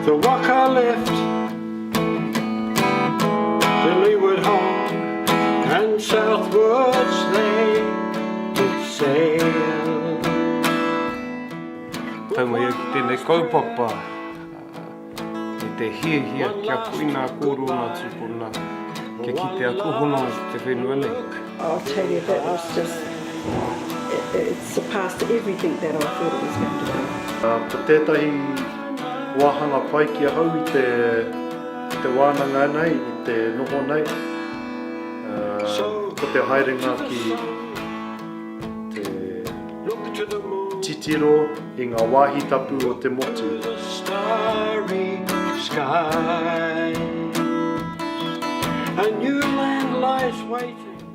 The waka left the leeward home and southwards they did sail. Tau mai au ki tēnei kaupapa me te hiahia kia koina kōrero ngā tūpuna kia kite aku hononga ki te whenua nei. I'll tell you that was just, it, it surpassed everything that I thought it was going to be. Ko tētahi wāhanga pai ki ahau i te, i te wānanga nei, i te noho nei, ko te haerenga ki te titiro i ngā wāhi tapu o te motu.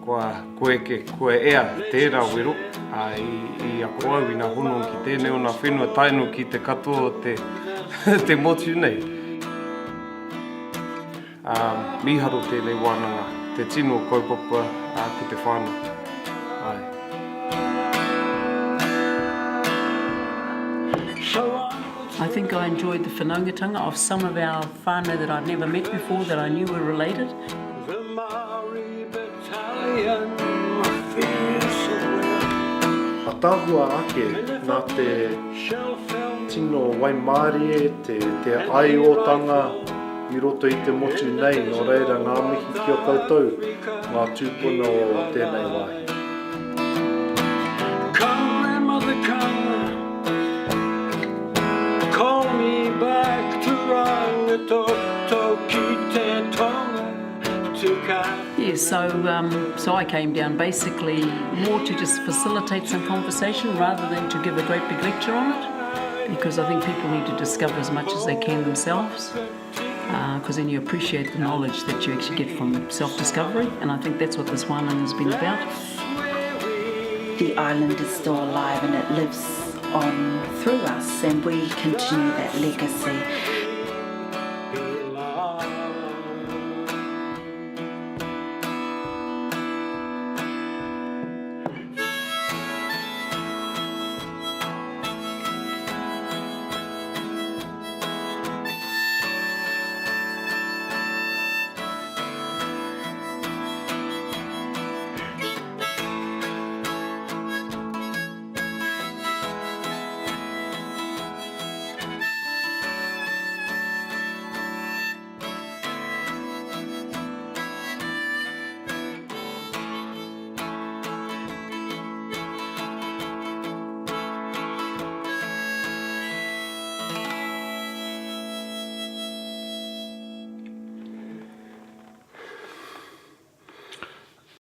Kua koeke, kua ea tērā wero, ā, i ako au ina hono ki tēnei o ngā whenua tae noa ki te katoa o te, te motu nei. Ā, mīharo tēnei wānanga, te tino kaupapa, ā, ko te whānau. Āe. I think I enjoyed the whanaungatanga of some of our whānau that I'd never met before that I knew were related. The Maori battalion fierce will. Ataahua ake nā te tino waimārie, te, te aiotanga i roto i te motu nei, nō reira ngā mihi ki a koutou, ngā tūpuna o tēnei wāhi. Come grandmother come Call me back to Rangitoto ki te tonga to ka Yeah, so, um, so I came down basically more to just facilitate some conversation rather than to give a great big lecture on it. Because I think people need to discover as much as they can themselves, because uh, then you appreciate the knowledge that you actually get from self-discovery, and I think that's what this wānanga has been about. The island is still alive and it lives on through us, and we continue that legacy.